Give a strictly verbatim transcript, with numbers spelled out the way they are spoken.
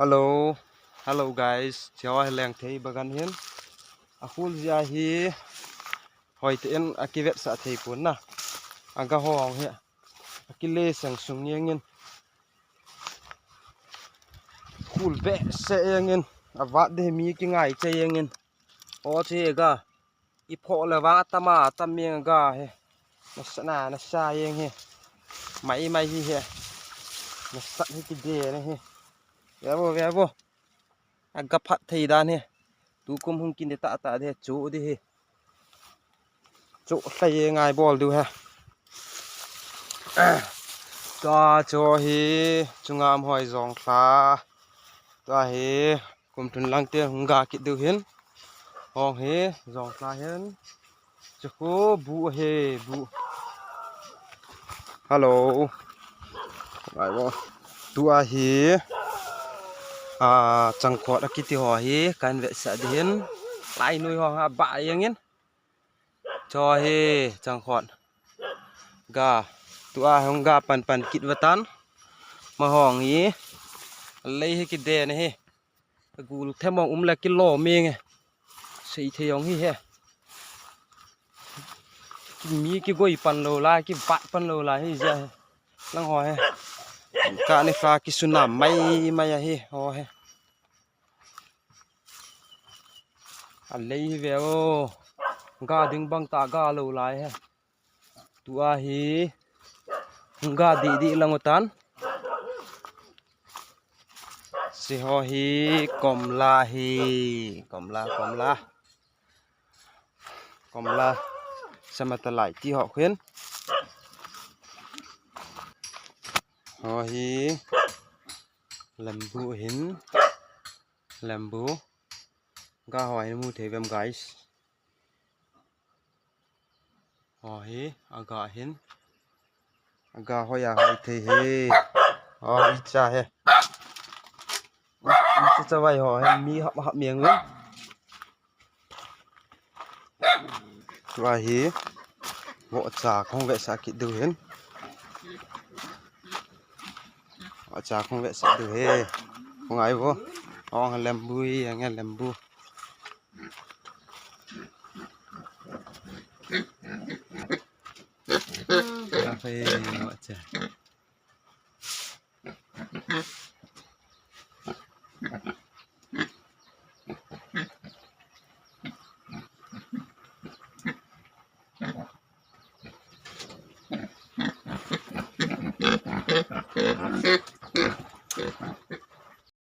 Hello. Hello guys. Chiawa hi leng thei bagan hin. A khul zia hi hoi te in a kivetsah thei pun na. A ga hong hi. A kile sang sung yengin. Khul be se yengin. A vat de mi ki ngai che yengin. O che ga. I pho le vang a tama, a tam meng ga he. Na sa na, na sa yeng he. Mai, mai hi he. Na sa hi ki de na he. Ve vo, ve vo. A ga phat thei dan he. Tu kum hung kin de ta ta de chu de he. Chu hlai ye ngai bol du he. Tua chu hi chunga am hoi jong thla. Tua hi Kum thun lang te hung ga kit diu hin. Hong hi, jong tla hin. Chukhu bu he, bu. Hello. Ngai bo. Tua hi. A, changkhot a kiti ho hi, kan vetsah di hin. Lai nui ho ha ba yengin. Cho hi, changkhot. Ga. Tua hung ga pan pan kit vatan. Ma hong hi. Lei hi ki de na hi. Gul them ong um le kilo meng e. Sei thei ong hi he. Mi kigoi pan lou lai, kibat pan lou lai hi jia he. Lang ho he. Ka ni fa kisunam mai mai a hi ho he. A lei hi ve o. Ga ding bang ta ga lou lai he. Tua hi hung ga di di lang utan. Si ho hi komla hi, komla, komla. Komla. Samata lai ti ho khin. Ho hi lembu hin. Lembu. Ga ho hin mu thei vem, guys. Ho hi, a ga hin. A ga ho ya hoi thei he. Ho hi cha he. Cha cha vai ho he, mi hap hap miang le. Tua hi. Vo cha khong ve sa kit du hin. Vo cha khong ve sa du he. Khong ai vo. Ong lembu hi, ang lembu.